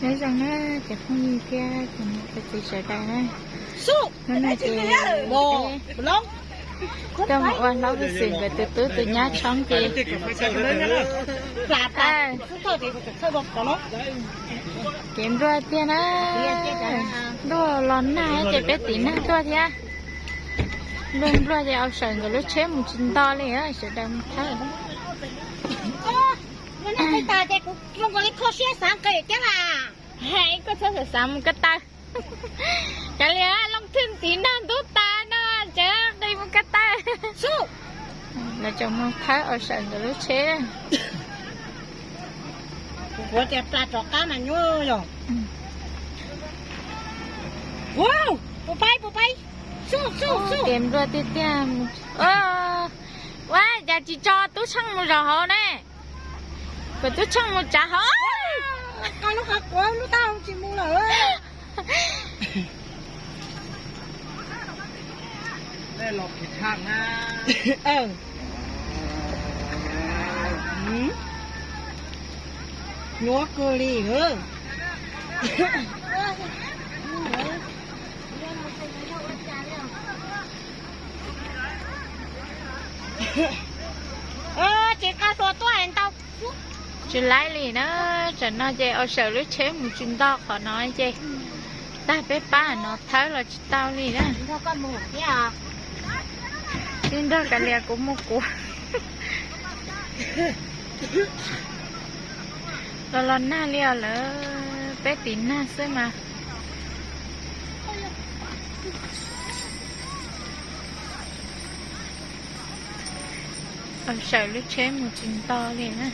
Nyob zoo na cov phooj ywg thiab cov niam cov txiv sawv daws na. Hnub no ces peb tuaj mus ua hlob ua xwm nkawd tus tub tus nyab tshoob ces kev npluaj tiag na. Ntuj los nag ces peb tiv nag tuaj thiab. Npluaj npluaj ces au sawm nkawd lub tsheb mus tsis nto li, sawv daws mus thawb. Koj txhob xav xav mus ko taw. Kav liam, Looj Thwj tiv nag ntub tas no, tseem nqis mus ko taw. Lawv tseem mus thawb au sawm nkawd lub tsheb. Ces npluaj tiag tiag. Ua cas tsis tso Tub Tsheej mus zaum hauv ne? Kom Tub Tsheej mus tsav hauv. Nyuaj kawg li. Tsis laib li na, tsam no ces au sawm lub tsheb mus tsis nto qhov no ces tag peb pab no thawb los tsis tau li na. Tib nrog kav liam kuv mus kuv. Los los nag li os lawm, peb tiv nag xwb mas. Au sawm lub tsheb mus tsis nto li na.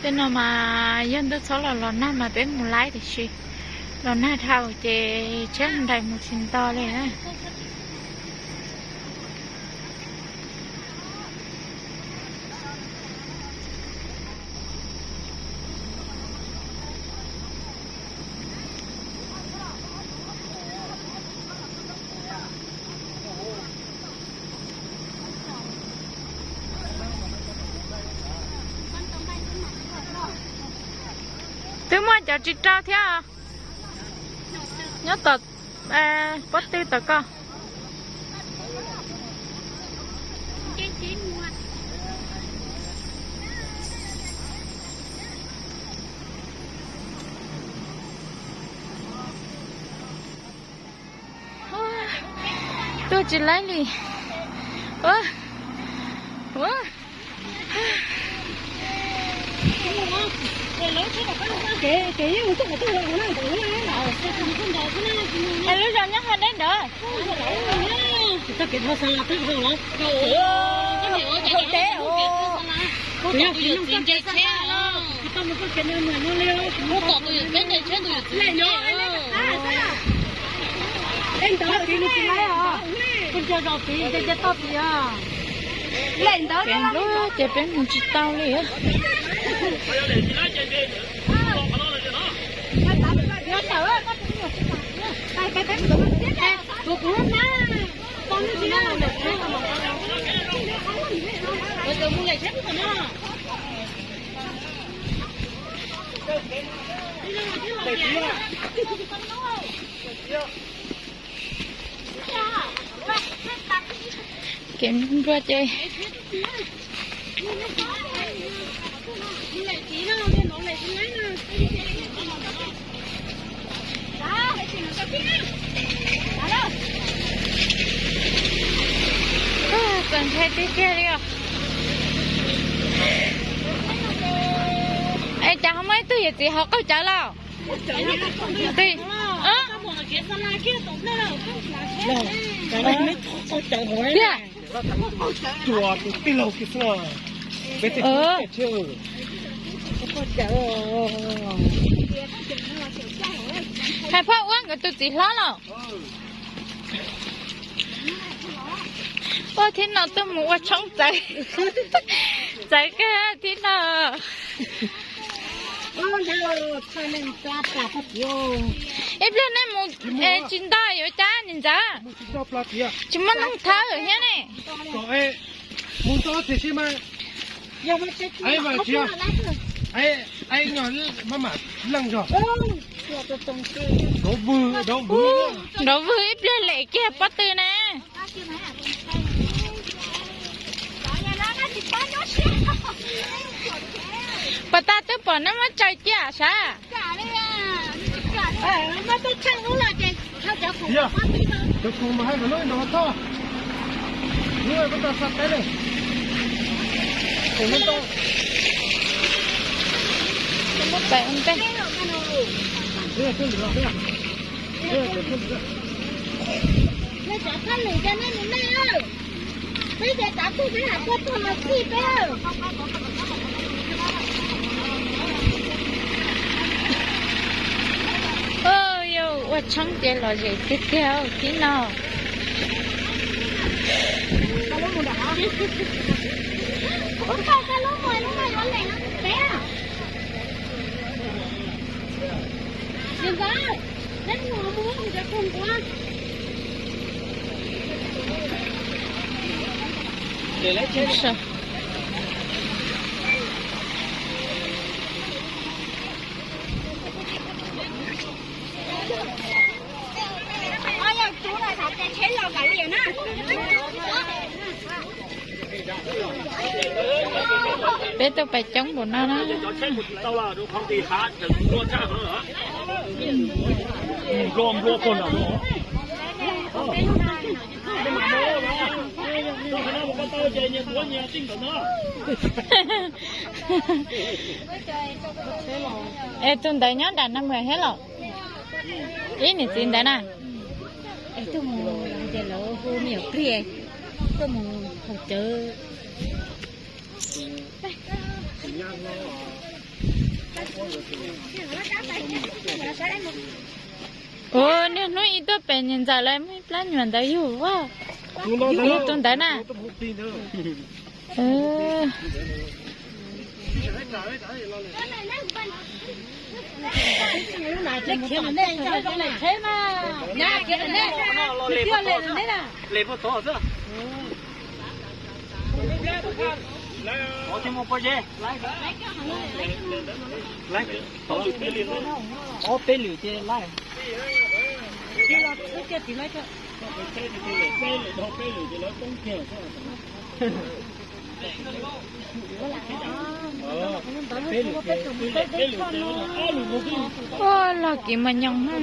Tej no mas yog ntuj txhob los los nag mas peb mus laib tiam sis los nag dhau ces tsheb nraim mus tsis nto li na. Twb muaj cov tsis rau thiab. Nyob tom pob tw tom koj. Tuaj tsis laib li. Lub zos nyob hauv deb nrad. Ces peb mus tsis tau li. Kev npluaj ces txaus ntshai tiag tiag li os. Es cas ho muaj ib tug yawm txiv hauv qaug cawv lauj? Tiag. Hais phauj ua nkawd tus txiv hlob los. Ua thib no tuaj mus ua tshoob txawv, txawv kawg thib no. Ib pliag nej mus tsis ntog yuav cas niam ntxawm, tsis muaj neeg thawb thiab ne. Nrov vwg ib pliag lem kiag pob tw na. Puas tas twb pom nej muab tsaws cia sav? Yog ua tshoob ces lom zem tiag tiag khib no. Peb tuaj pais coob npaum no na. Es tus ntawd nyob nram no mas thiab los? Ib niam txiv ntawd na. Es tuaj mus ces lawv hu me nyuam pliag tuaj mus haus cawv. Ua niaj hnub ib tuaj pem niam ntxawm lawv muaj ib plab nyuam ntawd yug vaj. Yug tus ntawd na. Ob peb lwm ces laij. Ua los kiv mas nyoos na.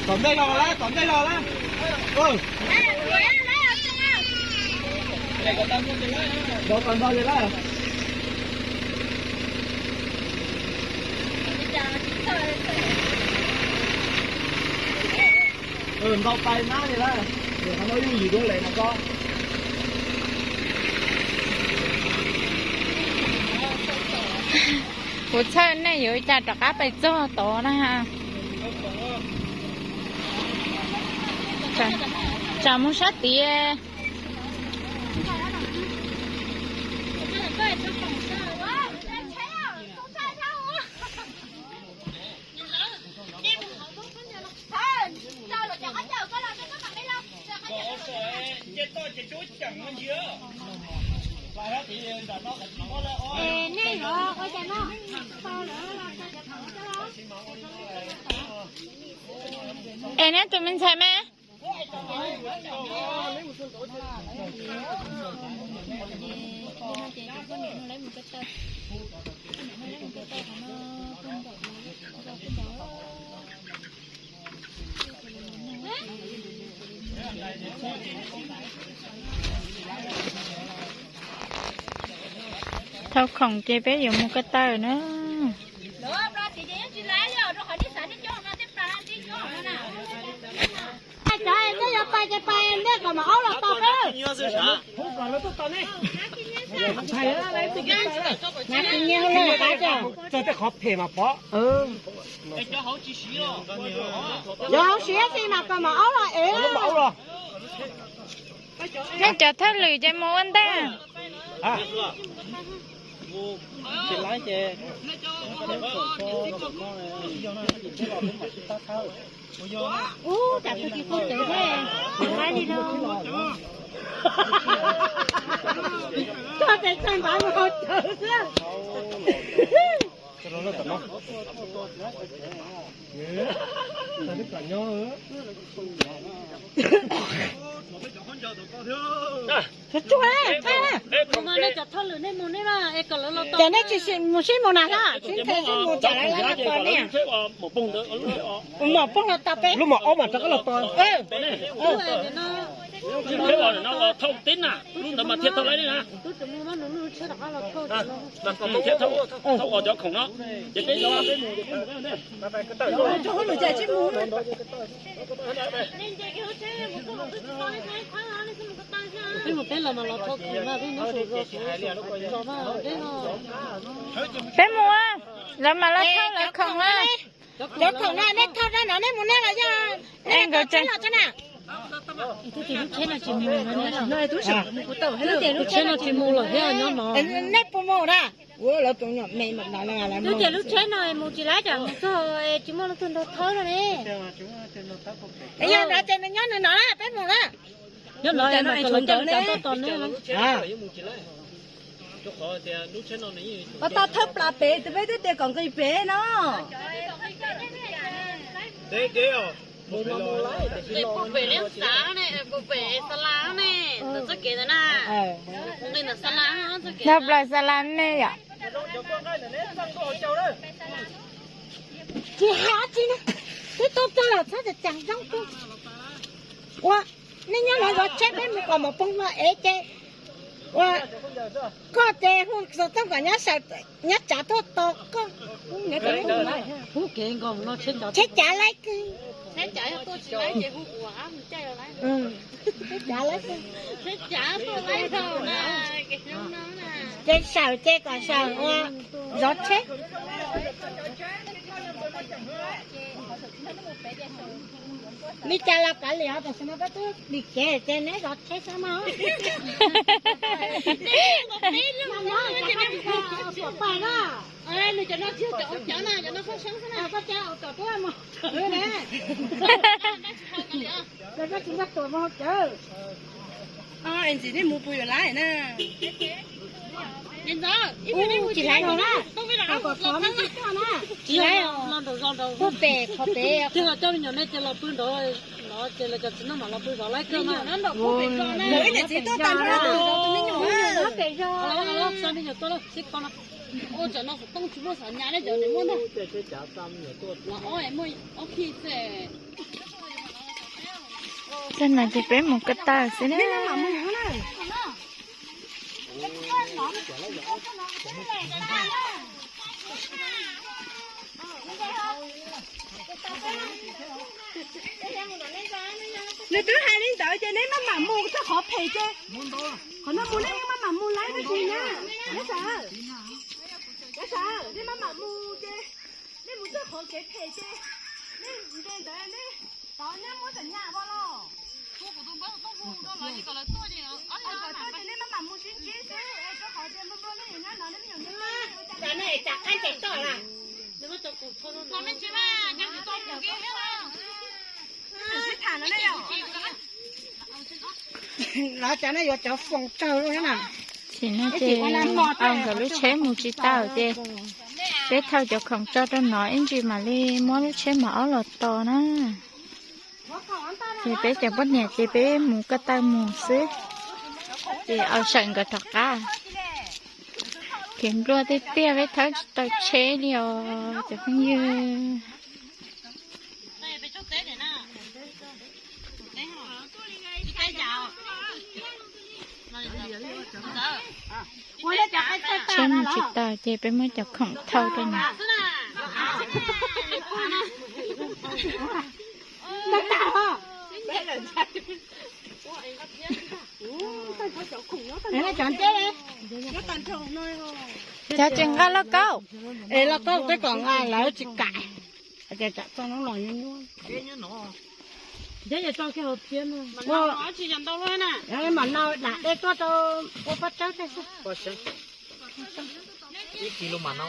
Tom ntej los lawm, tom ntej los lawm. Ntaus tau ntaus li lawm. Ntaus pais nab li lawm. Qhov no yeej yim dua lem no ko. Kuv txhawj nej yuav ua cas rov qab pais txog tod na ha. Tsam mus sab tid. Es neb tus me ntxhais mas? Thau khoom ces peb yuav mus ko taw na. Cov nej yuav pais ces pais ntej kom mam aub los tos peb. Txog tej qhov phem mas pov. Cov hauv siab xij mas koj mam aub los ev. Cov thawj lwm ces mus ua ntej. Ub, cas tus tsis tau cawv thiab, laib li no. Tuaj tes txog nrad mus haus cawv xwb. Tsuag tsuag, ces nej tsis mus sib mus na hlo, sib ntshe sib mus tsam lawv los tos nej. Mom poog los tos peb. Lub mom ob mas rov qab los tos. Thauj tib na, lub ntawd mas thiaj thauj laib na. Thauj cov khoom no, ces peb Peb mus, lawv mam los thauj lawv khoom na. Cov khoom no nej thauj rau no nej mus nej los yog nej nkawd tsev los tsev na. Lub tsheb no tsis mus lawm thiab nyob no. Nej puas mus na? Ua lawv tus nyuam me mam no. Twb tias lub tsheb no mus tsis laib tsam mus txog tsis muaj leej twg nrog thawb no ne. Yog no ces nws nyob nws no na, peb mus na. Nyob no no es tshuav cov cov toj tos ne. Ua tau thawj plas pem tus peb twb tias kom nqis pem no. Pem li xav ne, pem xa las ne, ntawm txoj kev ntawd na. Nqis ntawm xa las txoj kev. Thawj plas xa las ne yom. Tsis hais tsis na, twb tuaj txog los txhob txav txav zoo tuaj. Ua, nej nyob no zov tsheb peb mus kom mom poog los ev ces, ua, koj ces hu xov tooj kom nyob tsav tuaj tos koj. Tsheb cav laib kawg. Tsheb cav laib kawg. Ces sawm ces kom sawm ua zov tsheb. Li cas los kav liam, tam sim no peb twb dim kev ces neb zov tsheb xwb mog. Pab na, koj tsis nqa tuam mus haus cawv. Ntxim nej mus puas yuav laib na? Tsis laib no na, kom thov nej tsis coj na. Tsis laib, puag pem qhov pem. Coj me nyuam nej ces los pw nrov, ces lawv cov txiv neej mam los pw zov laib kawg na. Ib niam txiv tuaj tag nrho tus zov tus me nyuam, tus me nyuam tuaj lawm sib kho no. Ua cov no xov tooj tsis muaj xov nyas ne, cov niam muaj ntag. Los ob muaj ob khi xwb. Tej no ces peb mus ko taw xwb na. Nws twb hais li ntawd ces neb maj mam mus txog qhov phem ces, qhov no mus nej yeej maj mam mus laib tag kis na. Neb sawv, neb sawv, nej maj mam mus ces, nej mus txog qhov kev phem ces, nej nte ntawd nej tod neb muab txom nyem ua los. Tuaj ces nej maj mam mus sib ntsib xwb, rau qhov tias nplua nplua nej nyob no nej me nyuam nyob no. Los cov no yuav cov foom tsawg lub na. Tam sim no ces nkawd lub tsheb mus tsis tau ces peb thauj cov khoom tso rau no ib ntsis mam li muab lub tsheb mov aub los tos na. Ces peb cov poj niam ces peb mus ko taw mus xwb, ces au sawm nkawd rov qab. Kev nplua tiag tiag, peb thawb tsis tau tsheb li os cov phooj ywg. Tsheb mus tsis tau ces peb muab cov khoom thauj rau no. Cov ntses nqa lauj kaub. Es lauj kaub peb kom nqa lawv tsis kam. Mam no dam dej tuaj rau ua pob tsawb tej xwb. Ib kis lus mam no,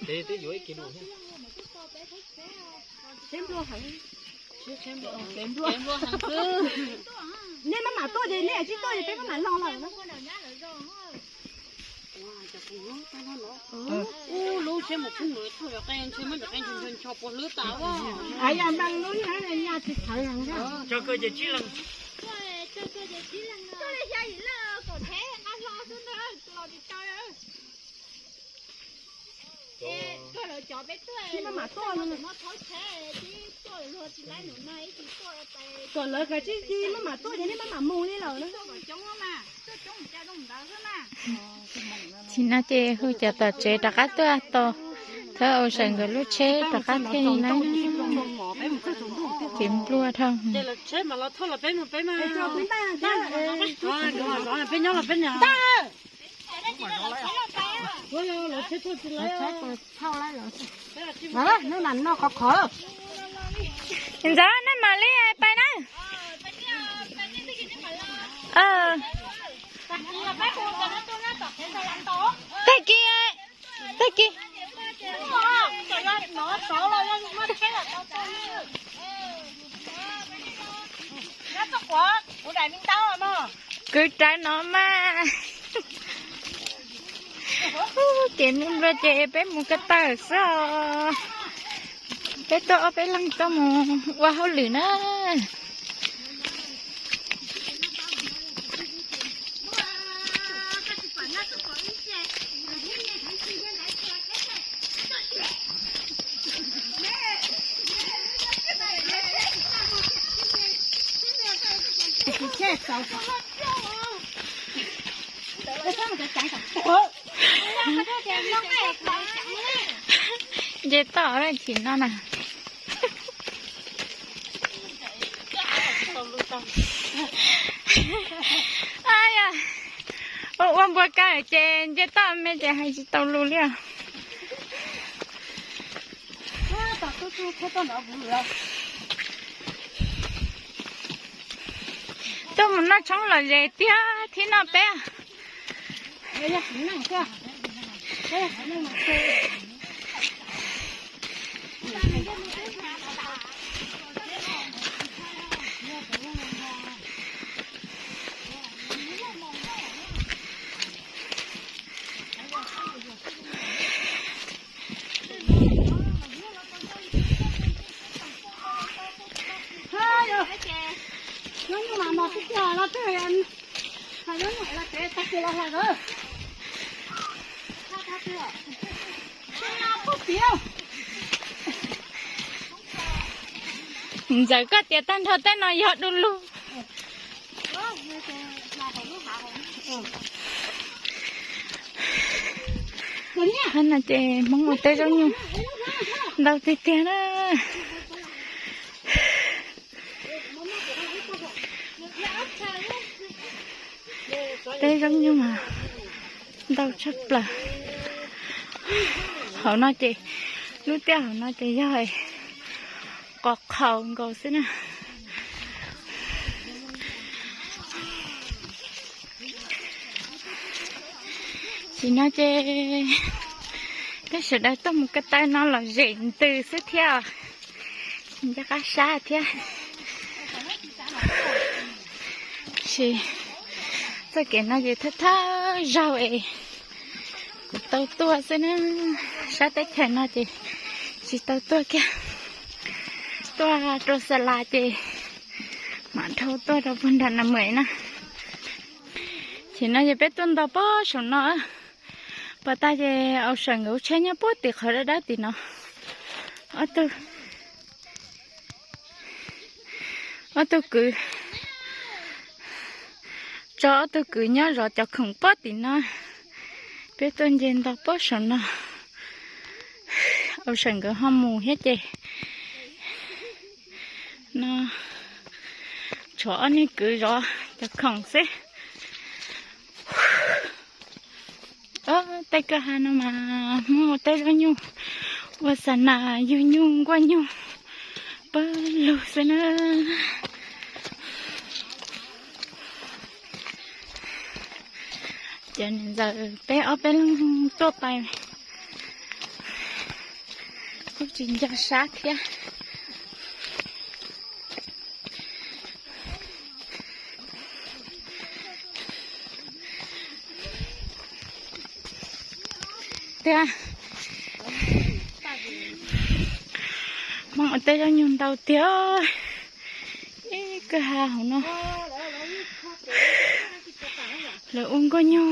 twb yuav ib kis lus. Nej maj mam tuaj ces nej tsis tuaj ces peb maj mam no lawm. Ub, lub tsheb mus khub nws thaum yog qe ntshe muab cov qe ncho ncho ncho puas hlwb tas. Yog npaj lub nyaj tsis txhawv. Kom lawv kav tsij ci maj mam tuaj ces nej maj mam mus li lawm na. Tsis no ces hu cov tom tsev rov qab tuaj tos, thawb Ocean nkawd lub tsheb rov qab thiaj li na. Kev nplua dhau. Ntxawm, nej mam li pais na. Tag kis, tag kis. Kwv rawv no mas. Ces me nplua ces peb mus ko taw xwb os. Peb tuaj ob peb leeg tuaj mus ua hauj lwm na. Nce toj chim no na. Ua npua kawg ces nce toj me ces hais tsis tau lus li os. Tuaj mus noj tshoob lom zem tiag thiab no peb. Ntxawm, koj tias tag nrho tej no yog du lug. Qhov no ces Hmoob ua teb zaub nyuj ntau tiag tiag na. Teb zaub nyuj mas ntau tshaj plaws. Hauv no ces, lub tiaj hauv no ces yog qos qhaus nkaus xwb na. Tsis no ces peb sawv daws tuaj mus ko taw no lom zem ntws xwb thiab. Nco qab sab thiab. Sis txoj kev no ces thawj thawj zaug es kuv tau tuaj xwb na. Sab teb chaws no ces tsis tau tuaj kiag. Tuaj rau Xa Las ces mam dhau tuaj rau puag nram Nas Mem na. Ces no ces peb tuaj nto pob saum no. Pom tag ces Ocean nkawd lub tsheb nyob puag tim qhov dawb dawb tim no. Ob tug, ob tug kwv, tso ob tug kwv nyob zov cov khoom pob tim no. Peb tuaj nce nto pob saum no. Ocean nkawd ho mus thiab ces no tshuav ob niag kwv zov cov khoom xwb. tej kwj ha no mas Hmoob ua teb zaub nyuj, ua xa nas, yug nyuj, nkuaj nyuj, pawg lug xwb na. Ces niam ntxawm peb ob peb leeg tuaj pais kuj tsis nco sab thiab. Tiag, Hmoob ua teb zaub nyuj ntau tiag. Ib kwj ha hauv no, lawv ua nkuaj nyuj,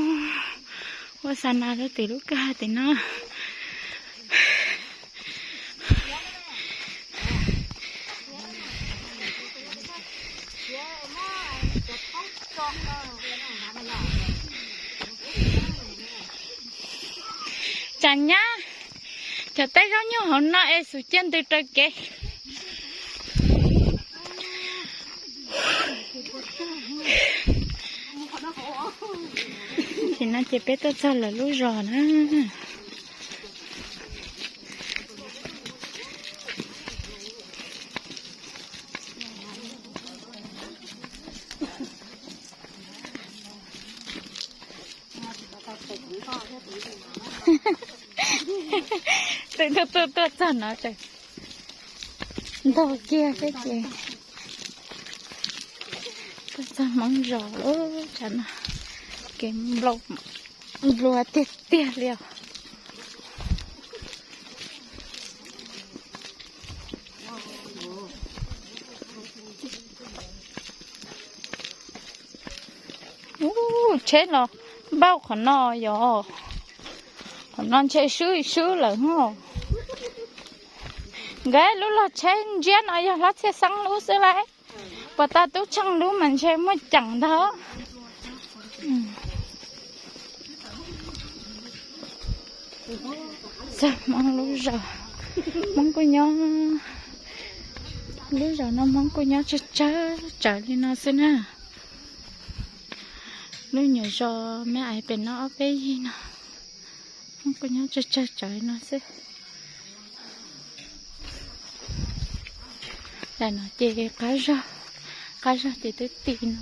ua xa nas rau tim lub kwj ha tim no. Tsam nyab, cov teb zaub nyuj hauv no es xum ciaj ntws raws kev. Tam sim no ces peb tuaj txog lawv lub zos na. Twb tuaj tuaj tuaj txog no ces ntog kiag thiab ces tuaj txog Hmoob zos lawm tsam no. Kev nplua tiag tiag li os. Ub, tsheb los npauj qhov no yog, qhov no ntshe swb swb lawm hos. Nkawd lub log tsheb ntsiab no yog hlob Txhiaj Xeeb lub xwb lauj. Puas tau Tub Tsheej lub mas ntshe muaj ceem ntag. Txog Hmoob lub zos, Hmoob kuj nyob, lub zos no Hmoob kuj nyob tsawg tsawg tsawv li no xwb na. Lub nyuam zos me ais pem no ob peb yig no, Hmoob kuj nyob tsawg tsawg tsawv li no xwb. Daim no ces qab zog, qab zog ces twb ti no.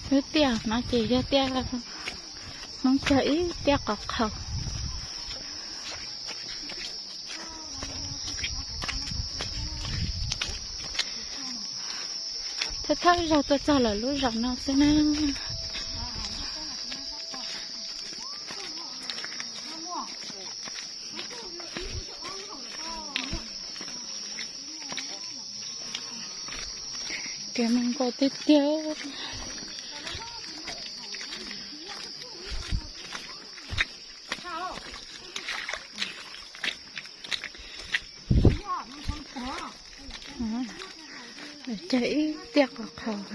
Lub tiaj no ces yog tiaj Hmoob cog ib tiaj qos qhaus. Thawj thawj zaug tuaj txog lawm lub zos no xwb na. Kev me nkaus tiag tiag. Cog ib tiaj qos qhaus,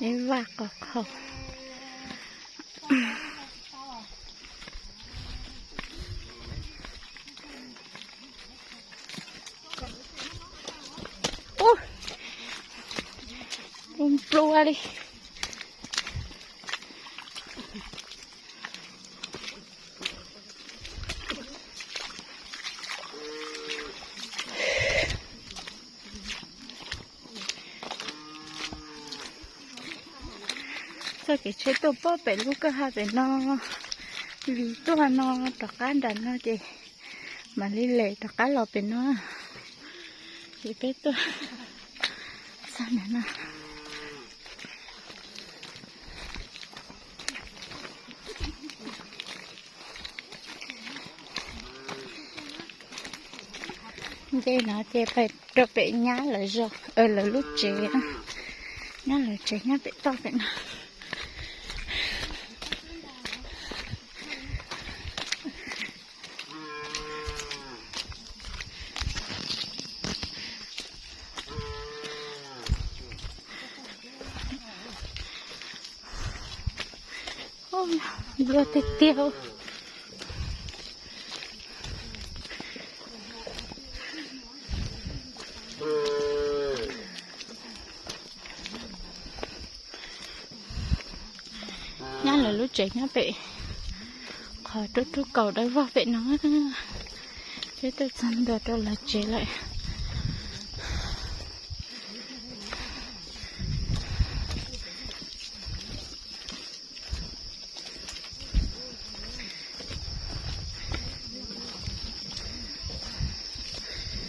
ib vaj qos qhaus. Ub, nplua nplua li. Txoj kev tsheb tuaj pem lub kwj ha pem no, vim tuaj no rov qab nram no ces mam li lem rov qab los pem no. Ces peb tuaj txog ntawm no. Nce no ces pais rau pem nyab lawv zos, lawv lub tsev, nyab lawv tsev nyob pem toj pem no. Nplua tiag tiag. tsev nyob pem qhov rub rub kaus dawb vog pem no. Peb tuaj txog ntua rau lawv tsev lawm.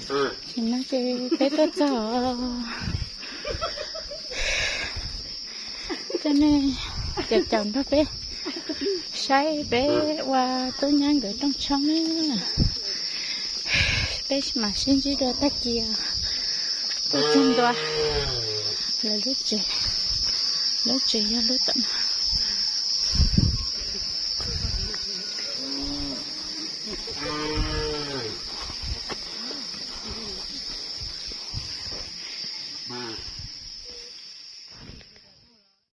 Tam sim no ces peb tuaj txog, coj nej caum caum nrog peb saib peb ua tub nyab nkawd rooj tshoob na. Peb mam sib ntsib dua tag kis tuaj txog ntua lawv lub tsev. Lub tsev yog lub tom no.